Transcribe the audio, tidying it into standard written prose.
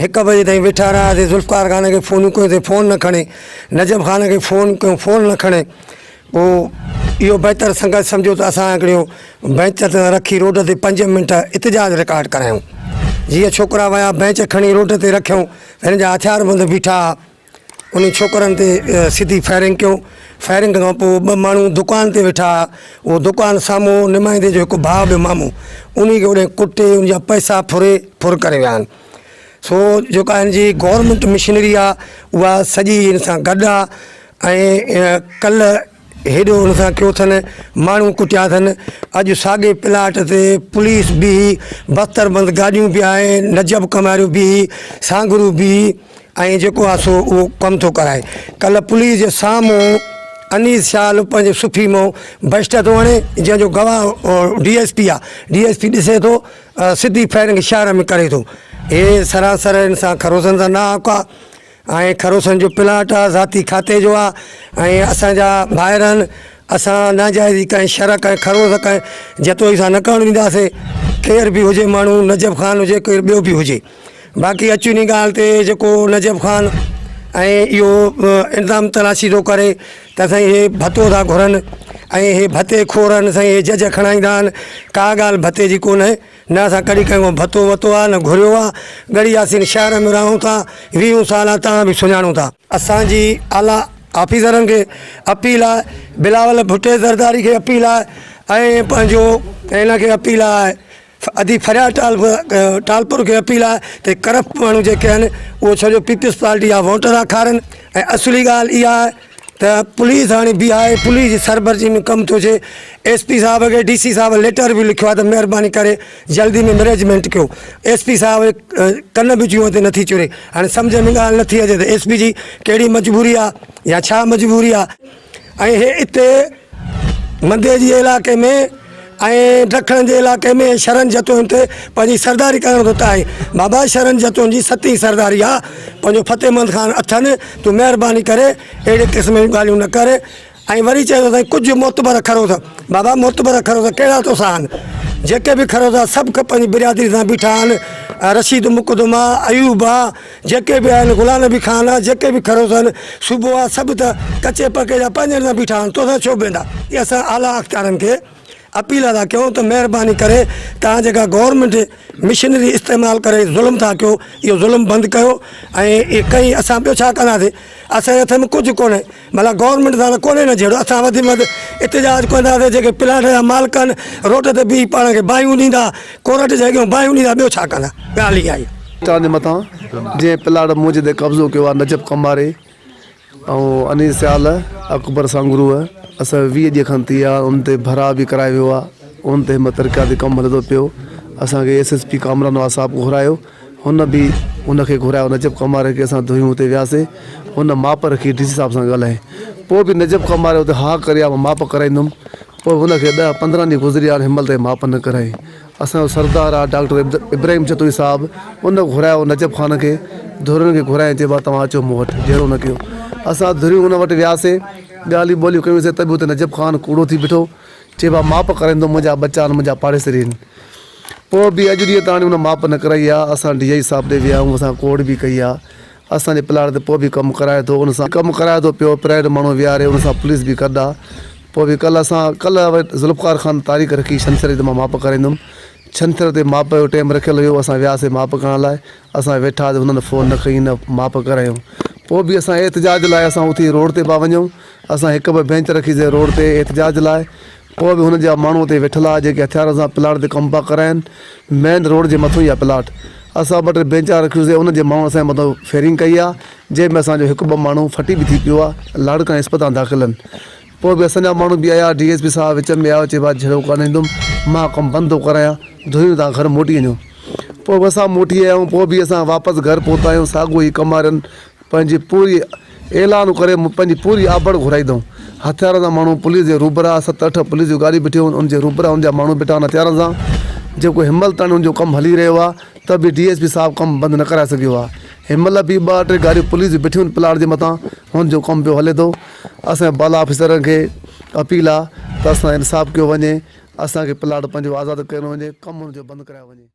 هڪ بجي تائين ويٺا رهياسين، ذوالفقار خان کي فونون ڪيونسين فون نه کڻي، نجف خان کي فون ڪيون فون نه کڻي، پوء اهو بهتر سنگت سمجهيو ته اسان هڪڙيو بئنچ تي رکي روڊ تي پنج منٽ احتجاج رڪارڊ ڪرايون. جيئن ڇوڪرا ويا بئنچ کڻي روڊ تي رکيون ته هن جا هٿياربند بيٺا ها. انهن ڇوڪرن تي سڌي فائرنگ ڪيو. فائرنگ کان پوء ٻه ماڻهو دڪان تي ويٺا ها. اهو دڪان سامهون نمائندي جو هڪ ڀاء ٻيو مامو انهي کي اوڏانهن ڪٽي ان جا پئسا ڦري ڦر ڪري ويا آهن. سو جيڪا هن جي گورنمينٽ مشنري آهي اها سڄي هن سان گڏ آهي. ۽ ڪلهه هيڏو ان سان ڪيو اٿن، ماڻهو ڪٽيا اٿن، اڄ ساڳي پلاٽ تي پوليس بيهي، بختر بند گاڏيون بيهائي، نجب ڪماريون بيهي، سانگهرو بيهي ۽ جيڪو آهي سو اهو ڪم ٿو ڪرائي. ڪلهه پوليس جي سامهون انيس شال پنهنجي صفي مان بشٽ ٿو هڻي، جنهن جو گواهه ڊي ايس پي آهي، ڊي ايس پي ڏسي ٿو سڌي فائرنگ شهر ۾ ڪري ٿو. هي سراسر ان سان خروسن سان ناحق آهي. ۽ خروسن جو پلاٽ آ ذاتي کاتي جو آ ۽ اسان جا ڀائر آهن اسان ناجائزي ڪنهن شر ڪنهن خروس ڪنهن جتوئي سان نه ڪرڻ ڏينداسي ڪير به هجي ماڻهو نجف خان هجي ڪير ٻيو به هجي باقي اچ انهي ڳالهه تي جيڪو نجف خان ۽ اهو الزام تراشي ٿو ڪري ته سائين هي ڀتو ٿا گهرن ۽ هي ڀتي خور آهن سائين هي جج کڻائيندا آهن ڪا ڳالهه ڀتي جي ڪونهي نه اسان ڪڏهن ڪنهن کان ڀتو ورتو آهي نه گهريو آهي. ڳڙهي ياسين شهر ۾ رهون ٿا، ويهون سال آهي توهان به سڃاڻو ٿا. اسان جي اعليٰ آفيسرن کي اپيل آهي، بلاول ڀٽي زرداري کي اپيل آهي ۽ پنهنجو هن کي اپيل آهي ادي فريال ٽالپر کي اپيل آهي ته ڪرپٽ ماڻهو جيڪي آهن اهو ڇو جو پيپلز پارٽي جا ووٽ ٿا کارن ۽ اصلي ڳالهه اها آهي ته پوليس هاڻي بيهائي پوليس جي سربرجي ۾ ڪم ٿو ٿئي ايس پي صاحب کي ڊي سي صاحب ليٽر به لکيو آهي ته مهرباني ڪري جلدي ۾ مئنيجمينٽ ڪيو ايس پي صاحب ڪن به جون تي نٿي چري هاڻي سمجهه ۾ ڳالهه نٿي اچي ته ايس پي جي ڪهڙي مجبوري آهي يا ڇا مجبوري آهي ۽ هي اتي مندي جي علائقي ۾ ۽ ڊکڻ جي علائقي ۾ شرن جتوئين تي پنهنجي سرداري ڪرڻ ٿو چاهي. بابا شرن جتوئين جي ستين سرداري آ، پنهنجو فتح محمد خان اٿن، تون مهرباني ڪري اهڙي قسم جون ڳالهيون نه ڪر. ۽ وري چئي ٿو سائين ڪجهه معتبر کروس. بابا معتبر کروس ڪهڙا توسان آهن؟ جيڪي به کروس آ سڀ پنهنجي برادري سان بيٺا آهن. رشيد مقدم آ، ايوب آ، جيڪي به آهن غلام نبي خان آ جيڪي به کروس آهن صوبو آ سڀ ته ڪچي پڪي جا پنهنجن سان بيٺا آهن توسان ڇو بيهندا. اسان اعليٰ اختيارن کي اپيل ٿا ڪيون ته مهرباني ڪري توهان جيڪا گورنمينٽ مشنري استعمال ڪري ظلم ٿا ڪيو اهو ظلم بند ڪيو ۽ اهي ڪئين اسان ٻيو ڇا ڪنداسين اسان جي هٿ ۾ ڪجهه ڪونهي مطلب گورنمينٽ سان ته ڪونهي نه جهيڙو اسان وڌ ۾ وڌ احتجاج ڪنداسين جيڪي پلاٽ جا مالڪ آهن روڊ تي بيهي پاڻ کي باهيون ڏيندا ڪورٽ جي اڳيون باهيون ڏيندا ٻيو ڇا ڪندا ڳالهه اها آهي. چاند جي مٿان جنهن پلاٽ منهنجي تي قبضو ڪيو آهي نجف ڪنڀاري ۽ انيس سيال اڪبر سانگروء اسان جو 20 ڏينهن کن ٿي ويا ان تي ڀراء به ڪرايو ويو آهي ان تي همت ترقياتي ڪم هلي ٿو پيو اسان کي S S P Kamran Nawaz صاحب گهرايو هن به ان کي گهرايو نجف ڪنڀاري کي اسان ڌويون اتي وياسي هن ماپ رکي ڊي سي صاحب سان ڳالهائي پوء به نجف ڪنڀاري اتي ها ڪري آ مان ماپ ڪرائيندم پوء هن کي ڏهه 15 ڏينهن گذري ويا هن مهل تائين ماپ نه ڪرائي اسان جو سردار آ ڊاڪٽر ابراهيم جتوئي صاحب ان گهرايو نجف خان کي ڌرين کي گهرايائين چي با توهان اچو مون وٽ جهيڙو نه ڪيو اسان ڌريون ان وٽ وياسي ڳالهيون ٻولهيون ڪيونسي ته به اتي نجف خان ڪوڙو ٿي بيٺو چي با ماپ ڪرائيندو منهنجا ٻچا آهن منهنجا پاڙيسري آهن پوء به اڄ ڏينهن تاڻي ان ماپ نه ڪرائي آ اسان ڊي I صاحب ڏي ويا آهيون اسان ڪوڙ به ڪئي آ اسان جي پلاٽ تي پوء به ڪم ڪرائي ٿو ان سان ڪم ڪرائي ٿو پيو پرائيويٽ ماڻهو ويهاري ان سان پوليس به گڏ آ پوء به ڪلهه اسان ڪلهه ذوالفقار خان تاريخ رکي ڇنڇر جي ته مان ماپ ڪرائيندم ڇنڇر تي ماپ جو ٽيم رکيل هيو اسان وياسي ماپ ڪرڻ لاء اسان ويٺاسي هنن فون نه کنئي نه ماپ ڪرايون پوء به اسان احتجاج لاء اسان اٿي روڊ تي پيا وڃون اسان هڪ ٻه بينچ رکي سي روڊ تي احتجاج لاء پوء به هن جا ماڻهو اتي ويٺل ها جيڪي هٿيارن سان پلاٽ تي ڪم پيا ڪرائين. مين روڊ جي مٿو ئي آ پلاٽ. اسان ٻه ٽي بينچا رکيون سي انهن جي ماڻهن اسان جي مٿو فيرنگ ڪئي آ جنهن ۾ اسان جو هڪ ٻه ماڻهو ڦٽي به ٿي پيو آ لاڙڪاڻي اسپتال داخل آهن. پوء به اسان جا ماڻهو به آيا ڊي ايس پي صاحب وچ ۾ آيو چي ڀاء جهيڙو ڪانه ايندم مان ڪم بند ٿو ڪرايان ڌريون تان گهر موٽي وڃو. پوء به اسان موٽي آيا آهيون پوء به اسان واپس گهر پهتا آهيون ساڳو ئي ڪمارين پنهنجي پوري اعلان ڪري پنهنجي پوري آبڙ گهرائيندم. هٿيارن سان ماڻهو پوليس جي روبرا ست اٺ پوليس جون گاڏيون بيٺيون هن ان جي روبرا ان جا ماڻهو بيٺا آهن هٿيارن سان جيڪو هن مهل تائين ان جو ڪم هلي رهيو آهي ته به ڊي ايس پي صاحب ڪم بند نه ڪرائي سگهيو آهي هن مهل به ٻه ٽي گاڏيون پوليس جون بيٺيون آهن پلاٽ جي مٿان هن جو ڪم پيو هلي ٿو اسان جي بالا آفيسرن کي اپيل آهي ته اسان انصاف ڪيو وڃي اسان کي پلاٽ پنهنجو آزاد ڪيو وڃي ڪم ان جو بند ڪرايو وڃي.